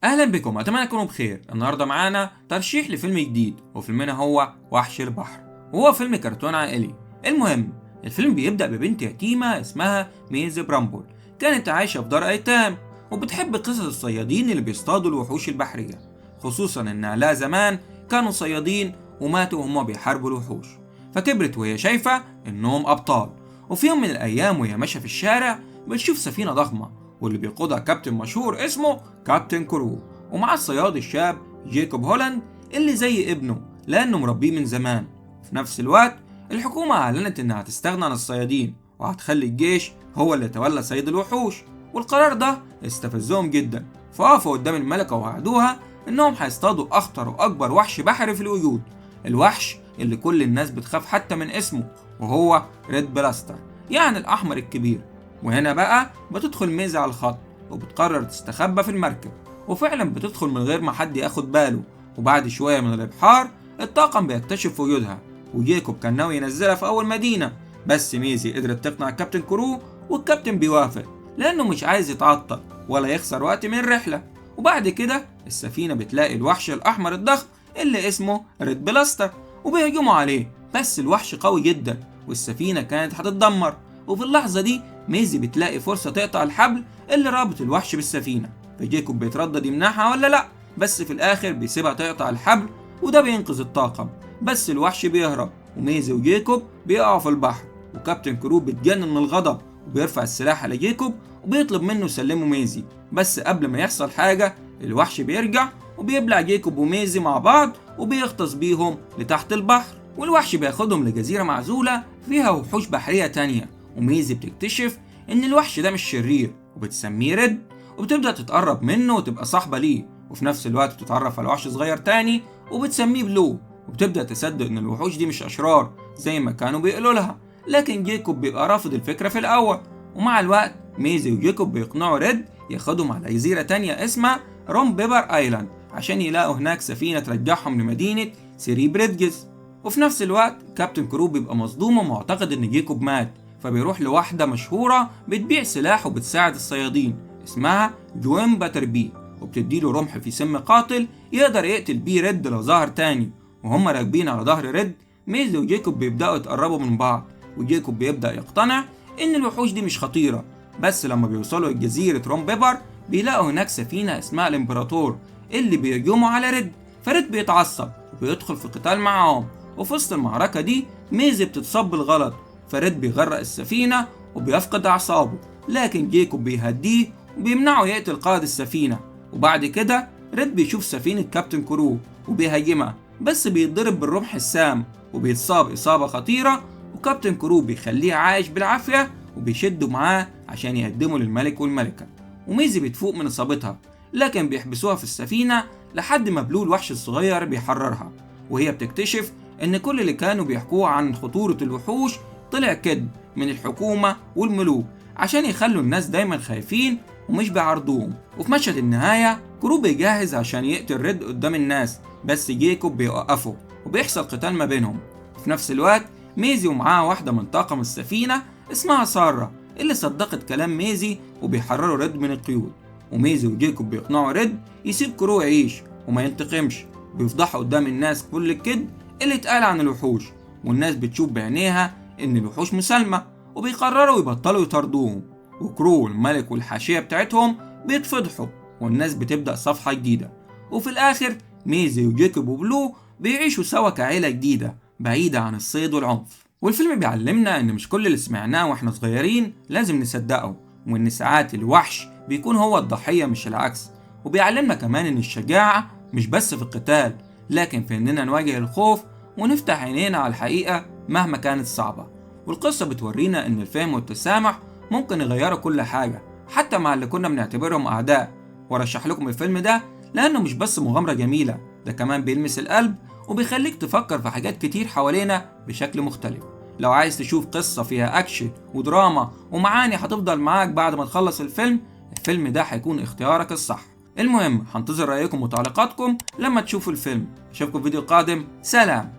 اهلا بكم، اتمنى تكونوا بخير. النهارده معانا ترشيح لفيلم جديد، وفيلمنا هو وحش البحر، وهو فيلم كرتون عائلي. المهم الفيلم بيبدأ ببنت يتيمة اسمها ميزي برامبول، كانت عايشة في دار ايتام وبتحب قصص الصيادين اللي بيصطادوا الوحوش البحرية، خصوصا ان اهلها زمان كانوا صيادين وماتوا وهما بيحاربوا الوحوش، فكبرت وهي شايفة انهم ابطال. وفي يوم من الايام وهي ماشية في الشارع بتشوف سفينة ضخمة واللي بيقودها كابتن مشهور اسمه كابتن كرو، ومعاه الصياد الشاب جيكوب هولاند اللي زي ابنه لانه مربيه من زمان. في نفس الوقت الحكومة اعلنت انها هتستغنى عن الصيادين وهتخلي الجيش هو اللي يتولى صيد الوحوش، والقرار ده استفزهم جدا، فوقفوا قدام الملكة ووعدوها انهم هيصطادوا اخطر واكبر وحش بحري في الوجود، الوحش اللي كل الناس بتخاف حتى من اسمه، وهو ريد بلاستر، يعني الاحمر الكبير. وهنا بقى بتدخل ميزي على الخط وبتقرر تستخبى في المركب، وفعلا بتدخل من غير ما حد ياخد باله. وبعد شوية من الابحار الطاقم بيكتشف وجودها، وجيكوب كان ناوي ينزلها في اول مدينة، بس ميزي قدرت تقنع الكابتن كرو، والكابتن بيوافق لانه مش عايز يتعطل ولا يخسر وقت من الرحلة. وبعد كده السفينة بتلاقي الوحش الاحمر الضخم اللي اسمه ريد بلاستر وبيهجموا عليه، بس الوحش قوي جدا والسفينة كانت هتتدمر. وفي اللحظة دي ميزي بتلاقي فرصة تقطع الحبل اللي رابط الوحش بالسفينة، فجيكوب بيتردد يمنعها ولا لأ، بس في الآخر بيسيبها تقطع الحبل وده بينقذ الطاقم، بس الوحش بيهرب وميزي وجيكوب بيقعوا في البحر. وكابتن كرو بيتجنن من الغضب وبيرفع السلاح على جيكوب وبيطلب منه يسلمه ميزي، بس قبل ما يحصل حاجة الوحش بيرجع وبيبلع جيكوب وميزي مع بعض وبيغطس بيهم لتحت البحر. والوحش بياخدهم لجزيرة معزولة فيها وحوش بحرية تانية، وميزي بتكتشف ان الوحش ده مش شرير وبتسميه ريد، وبتبدأ تتقرب منه وتبقى صاحبة ليه، وفي نفس الوقت بتتعرف على وحش صغير تاني وبتسميه بلو، وبتبدأ تصدق ان الوحوش دي مش اشرار زي ما كانوا بيقولوا لها، لكن جيكوب بيبقى رافض الفكرة في الاول. ومع الوقت ميزي وجيكوب بيقنعوا ريد ياخدهم على جزيرة تانية اسمها روم بيبر ايلاند عشان يلاقوا هناك سفينة ترجعهم لمدينة سيري بريدجز. وفي نفس الوقت كابتن كرو بيبقى مصدوم ومعتقد ان جيكوب مات، فبيروح لواحدة مشهورة بتبيع سلاح وبتساعد الصيادين اسمها جوين باتربي، وبتديله رمح في سم قاتل يقدر يقتل بيه ريد لو ظهر تاني. وهم راكبين على ظهر ريد ميزي وجيكوب بيبدأوا يتقربوا من بعض، وجيكوب بيبدأ يقتنع ان الوحوش دي مش خطيرة. بس لما بيوصلوا لجزيرة روم بيبر بيلاقوا هناك سفينة اسمها الامبراطور اللي بيهجموا على ريد، فريد بيتعصب وبيدخل في قتال معاهم. وفي وسط المعركة دي ميزي بتتصاب بالغلط، فريد بيغرق السفينة وبيفقد أعصابه، لكن جيكوب بيهديه وبيمنعه يقتل قائد السفينة. وبعد كده ريد بيشوف سفينة كابتن كرو وبيهاجمها، بس بيتضرب بالرمح السام وبيتصاب إصابة خطيرة، وكابتن كرو بيخليه عايش بالعافية وبيشده معاه عشان يقدمه للملك والملكة. وميزي بتفوق من إصابتها، لكن بيحبسوها في السفينة لحد ما بلو الوحش الصغير بيحررها، وهي بتكتشف إن كل اللي كانوا بيحكوه عن خطورة الوحوش طلع كذب من الحكومة والملوك عشان يخلوا الناس دايما خايفين ومش بيعارضوهم. وفي مشهد النهاية كرو بيجهز عشان يقتل ريد قدام الناس، بس جيكوب بيوقفه وبيحصل قتال ما بينهم. وفي نفس الوقت ميزي ومعاها واحدة من طاقم السفينة اسمها سارة اللي صدقت كلام ميزي وبيحرروا ريد من القيود. وميزي وجيكوب بيقنعوا ريد يسيب كرو يعيش وما ينتقمش، وبيفضحوا قدام الناس كل الكذب اللي اتقال عن الوحوش، والناس بتشوف بعينيها ان الوحوش مسالمة، وبيقرروا يبطلوا يطاردوهم. وكرو والملك والحاشية بتاعتهم بيتفضحوا والناس بتبدأ صفحة جديدة. وفي الآخر ميزي وجيكوب وبلو بيعيشوا سوا كعيلة جديدة بعيدة عن الصيد والعنف. والفيلم بيعلمنا ان مش كل اللي سمعناه واحنا صغيرين لازم نصدقه، وان ساعات الوحش بيكون هو الضحية مش العكس. وبيعلمنا كمان ان الشجاعة مش بس في القتال، لكن في اننا نواجه الخوف ونفتح عينينا على الحقيقة مهما كانت صعبة. والقصة بتورينا ان الفهم والتسامح ممكن يغيروا كل حاجة حتى مع اللي كنا بنعتبرهم أعداء. وارشح لكم الفيلم ده لأنه مش بس مغامرة جميلة، ده كمان بيلمس القلب وبيخليك تفكر في حاجات كتير حوالينا بشكل مختلف. لو عايز تشوف قصة فيها أكشن ودراما ومعاني هتفضل معاك بعد ما تخلص الفيلم، الفيلم ده هيكون اختيارك الصح. المهم هنتظر رأيكم وتعليقاتكم لما تشوفوا الفيلم. اشوفكم في فيديو قادم، سلام.